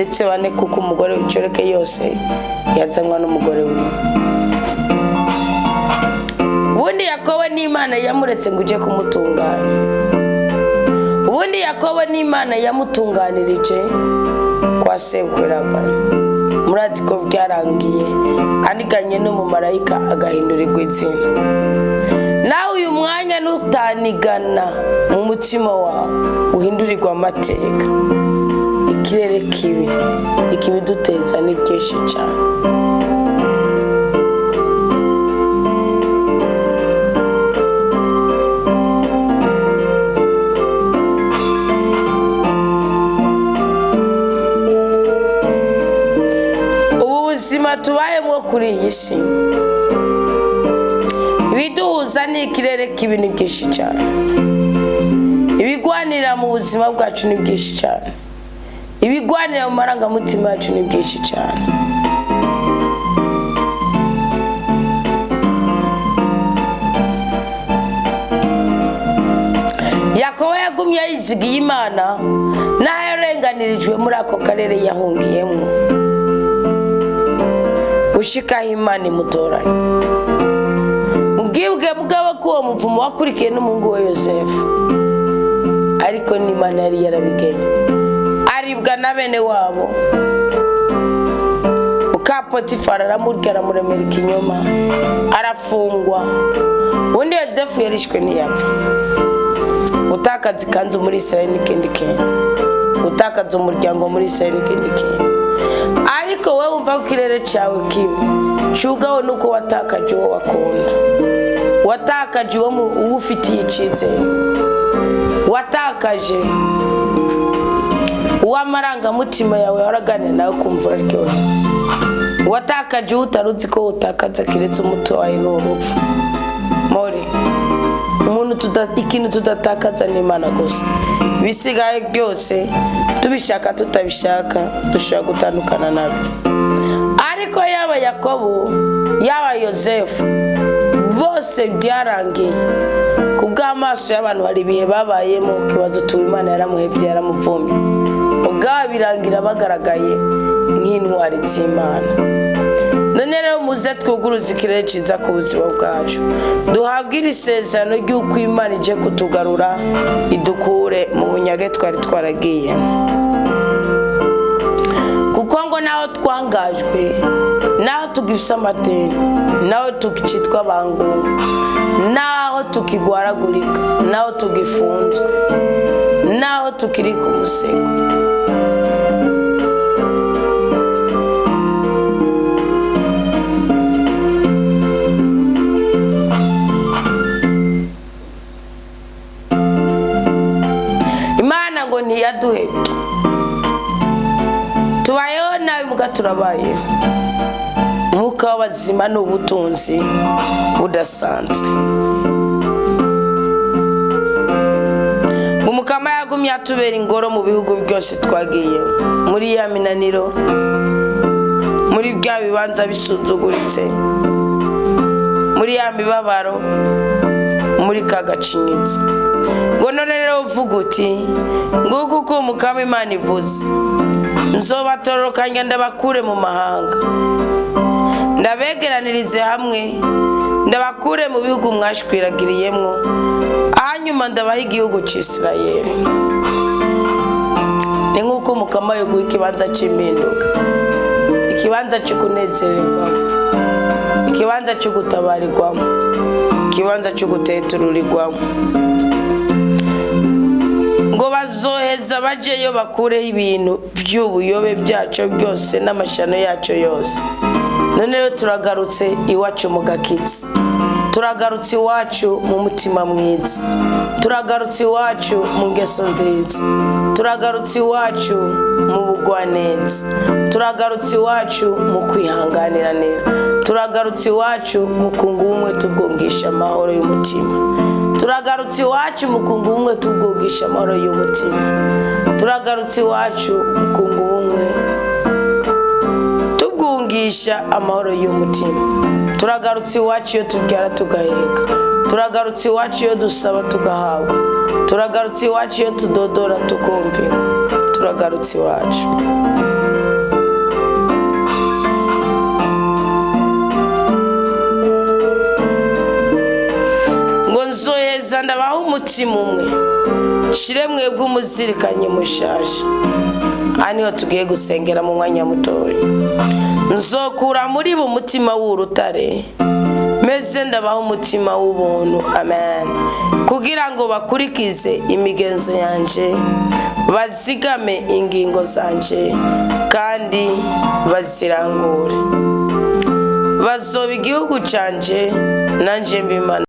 Ndetse bane, kuko umugore w'inshoreke yose yazanwa n'umugore wiwe. Ubundi Yakobo n'Imana yamuretse ngo ujye kumutunganya. Ubundi Yakobo n'Imana yamutunganirije kwa sebukwe Labani. Murazi ko byarangiye aniganye n'umumarayika, agahindurirwa izina. Nawe uyu mwanya nutanigana mu mutima wawe, uhindurirwa amateka. Ikirere kibi ikibiduteza ni byinshi cyane. Ubu buzima tubayemo kuri iyi si, ibiduhuza n'ikirere kibi ni byinshi cyane. Ibigwanira mu buzima bwacu ni byinshi cyane. Ibigwanira mu marangamutima yacu ni byinshi cyane. Yakobo yagumye yizigiye Imana n'aho yarenganirijwe muri ako karere yahungiyemo, gushikaho Imana imutoranya. Mubwibwe bwabo ko uwo muvumo wakurikiye n'umuhungu we Yosefu, ariko n'Imana yari yarabigennye. Aribwa na bene wabo, muka Potifari aramurya, aramuremera ikinyoma, arafungwa. Ubundi Yosefu yarishwe ntiyapfa. Gutakaza ikanzu muri Israel n'ikindi kintu, gutakaza umuryango muri Israel n'ikindi kintu. Ariko wowe wumva ko ikirere cyawe kibi cyugawe nuko watakaje uwo wakunda, watakaje uwo uwo ufitiye icyizere, watakaje uw'amarangamutima yawe waraganira nawe kumva uraryohewe, watakaje uwo utari uzi ko utakaza keretse umutwe wawe n'urupfu. More umuntu ikintu tudatakaza ni Imana gusa. Ibisigaye byose, tubishaka tutabishaka, dushobora gutandukana nabyo. Ariko yaba Yakobo, yaba Yosefu, bose byarangiye ku bw'amaso y'abantu. Hari ibihe babayemo ukibaza utuwe Imana yaramuhebye, yaramuvumye. Ubwabo birangira bagaragaye nk'intwari z'Imana. None rero muze twuguruze ikirere cyiza ku buzima bwacu, duhabwe iri sezerano ry'uko Imana ije kutugarura, idukure mu bunyage twari twaragiye. Kuko ngo naho twangajwe, naho tugifise amadeni, naho tukitwa abangungu, naho tukigwaragurika, naho tugifunzwe, naho tukiri ku musego, Imana ngo ntiyaduhebye. Tubayeho nabi muga turabayeho. Umwuka w'abazima ni ubutunzi budasanzwe. Umukama yagumye atubera ingoro mu bihugu byose twagiyemo, muri ya minaniro, muri bya bibanza bisuzuguritse, muri ya mibabaro, muri ka gacinyizo. Ngo none rero uvuga uti: "Nguko uko Umukama Imana ivuze: Nzobatororokanya, ndabakure mu mahanga, ndabegeranirize hamwe, ndabakure mu bihugu mwashwiragiriyemwo, hanyuma ndabaha igihugu c'Isirayeli." Ni nk'uko Umukama yoguha ikibanza c'impinduka, ikibanza cyo kunezererwamo, ikibanza cyo gutabarirwamo, ikibanza cyo gutetururirwamo. Ngo bazoheza bajeyo bakureho ibintu by'ubuyobe byaco byose n'amashano yaco yose. None rero turagarutse iwacu mu gakitsi, turagarutse iwacu mu mutima mwiza, turagarutse iwacu mu ngeso nziza, turagarutse iwacu mu bugwaneza, turagarutse iwacu mu kwihanganiranira, turagarutse iwacu mu kunga ubumwe tubwungisha amahoro y'umutima, turagarutse iwacu mu kunga ubumwe tubwungisha amahoro y'umutima, turagarutse iwacu mu kunga ubumwe tubwungisha amahoro y'umutima, turagarutse iwacu iyo tubyara tugaheka, turagarutse iwacu iyo dusaba tugahabwa, turagarutse iwacu iyo tudodora tukumvirwa, turagarutse iwacu. Nzoheza ndabaha umutima umwe, shire mwebwe umuzirikanye mushasha. Aha niho tugiye gusengera mu mwanya mutoya. Nzokura muri bo umutima w'urutare, meze ndabaha umutima w'ubuntu, amen, kugira ngo bakurikize imigenzo yanje, bazigame ingingo zanje kandi bazirangure. Bazoba igihugu canje, nanje mbimana.